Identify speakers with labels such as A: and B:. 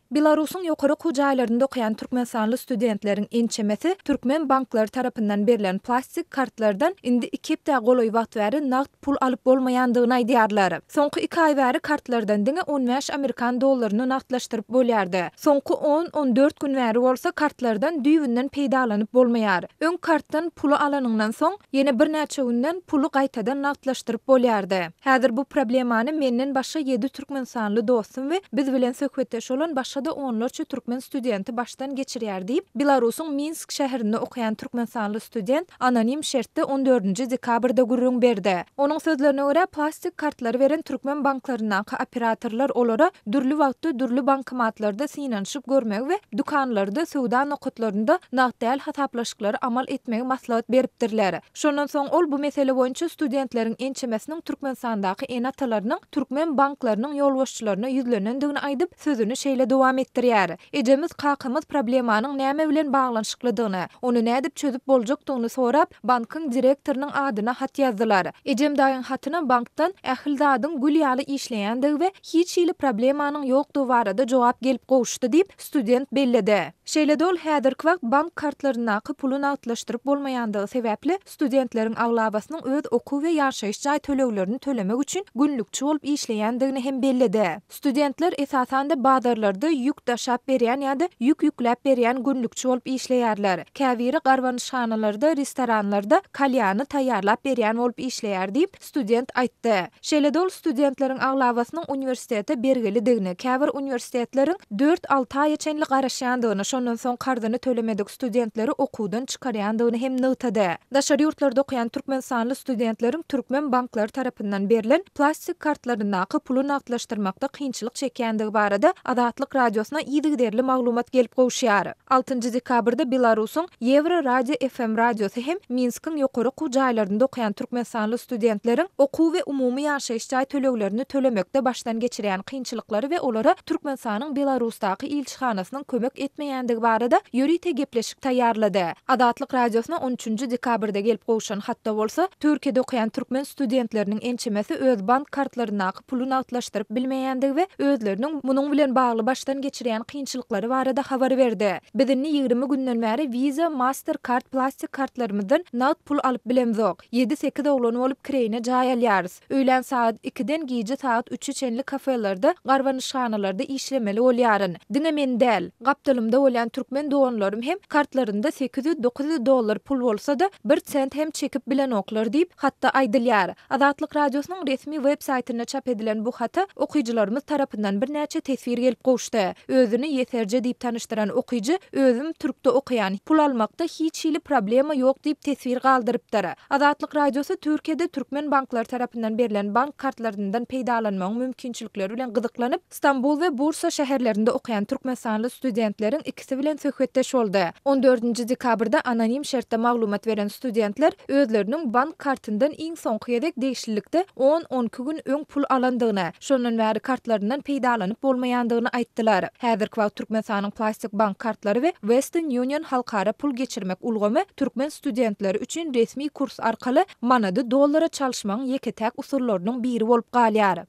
A: Belarusyň ýokary okuw jaýlarynda okaýan türkmenistanly studentleriň ençemesi türkmen banklary tarapyndan berlen plastik kartlardan indi iki hepdä golaý wagt bäri nagt pul alyp bolmaýandygyny aýdýarlar. Soňky iki aý bäri kartlardan diňe 15 amerikan dollaryny nagtlaşdyryp bolýardy. Soňky on-on dört gün bäri bolsa kartlardan düýbünden peýdalanyp bolmaýar. Öň kartdan puly alanyňdan soň, ýene birnäçe günden puly gaýtadan nagtlaşdyryp bolýardy. Häzir bu problemany menden başga ýedi türkmenistanly dostum we biz bilen söhbetdeş bolan başga-da onlarça türkmen studenti başdan geçirýär diýip, Belarusyň Minsk şäherinde okaýan türkmenistanly student anonim şertde on dördünji dekabrda gürrüň berdi. Onuň sözlerine görä, plastik kartlary beren türkmen banklaryndaky operatorlar olara dürli wagtda dürli bankomatlarda synanyşyp görmegi we dükanlarda, söwda nokatlarynda nagt däl hasaplaşyklary amal etmegi maslahat beripdirler. Şondan soň ol bu mesele boýunça studentleriň ençemesiniň Türkmenistandaky ene-atalarynyň türkmen banklarynyň ýolbaşçylaryna ýüzlenendigini aýdyp, sözüni şeýle dowam etdirýär, Ejemiz, kakamyz problemanyň näme bilen baglanyşyklydygyny, ony nädip çözüp boljakdygyny sorap, bankyň direktorynyň adyna hat ýazdylar. Ejem daýyň hatyna bankdan ähli zadyň gül ýaly işleýändigi we hiç hili problemanyň ýokdugy barada jogap gelip gowuşdy diýip, student belledi. Şeýle-de ol häzirki wagt bank kartlaryndaky puly nagtlaşdyryp bolmaýandygy sebäpli, studentleriň aglabasynyň öz okuw we ýaşaýyş jaý töleglerini tölemek üçin günlükçi bolup işleýändigini hem belledi. Studentler esasan-da bazarlarda ýük daşap berýän ýa-da ýük ýükläp berýän günlükçi bolup işleýärler. Käbiri garbanyşhanalarda, restoranlarda kalýany taýýarlap berýän bolup işleýär diýip, student aýtdy. Şeýle-de ol studentleriň aglabasynyň uniwersitete bergilidigini, käbir uniwersitetleriň dört-alty aýa çenli garaşýandygyny, şondan soň karzyny tölemedik studentleri okuwdan çykarýandygyny hem nygtady. Daşary ýurtlarda okaýan türkmenistanly studentleriň türkmen banklary tarapyndan berlen plastik kartlaryndaky puly nagtlaşdyrmakda kynçylyk çekýändigi barada Azatlyk Radiosyna yzygiderli maglumat gelip gowuşýar. Altynjy dekabrda Belarusyň Ýewro Radio FM radiosy hem Minskiň ýokary okuw jaýlarynda okaýan türkmenistanly studentleriň okuw we umumy ýaşaýyş jaý töleglerini tölemekde başdan geçirýän kynçylyklary we olara Türkmenistanyň Belarusdaky ilçihanasynyň kömek etmeýändigi barada ýörite gepleşik taýýarlady. Azatlyk Radiosyna on üçünji dekabrda gelip gowşan hatda bolsa, Türkiýede okaýan türkmen studentleriniň ençemesi öz bank kartlaryndaky puly nagtlaşdyryp bilmeýändigi we özleriniň munuň bilen bagly başdan geçirýän kynçylyklary barada habar berdi. Biz indi 20 günden bäri Visa, Mastercard plastik kartlarymyzdan nagt pul alyp bilemzok. Ýedi-sekiz oglan bolup kireýine jaý alýarys. Öýlän sagat ikiden gije sagat üçe çenli kafelerde, garbanyşhanalarda işlemeli bolýaryn. Diňe men däl, gapdalymda bolýan türkmen doganlarym hem kartlarynda 800-900 dollar pul bolsa-da, bir sent hem çekip bilenoklar diýip, hatda aýdylýar. Azatlyk Radiosynyň resmi web saýtynda çap edilen bu hata okyjylarymyz tarapyndan birnäçe teswir gelip gowuşdy. Özüni Ýeserje diýip tanyşdyran okyjy Özüm türkde okaýan, pul almakda hiç hili problema ýok diýip teswir galdyrypdyr. Azatlyk Radiosy Türkiýede türkmen banklary tarapyndan berlen bank kartlaryndan peýdalanmagyň mümkinçilikleri bilen gyzyklanyp, Stambul we Bursa şäherlerinde okaýan türkmenistanly studentleriň ikisi bilen söhbetdeş boldy. On dördünji dekabrda anonim şertde maglumat beren studentler özleriniň bank kartyndan iň soňky gezek degişlilikde on-on iki gün öň pul alandygyny, şondan bäri kartlaryndan peýdalanyp bolmaýandygyny aýtdylar. Häzirki wagt Türkmenistanyň plastik bank kartlary we Western Union halkara pul geçirmek ulgamy türkmen studentleri üçin resmi kurs arkaly manady dollara çalyşmagyň ýeke-täk usullarynyň biri bolup galýar.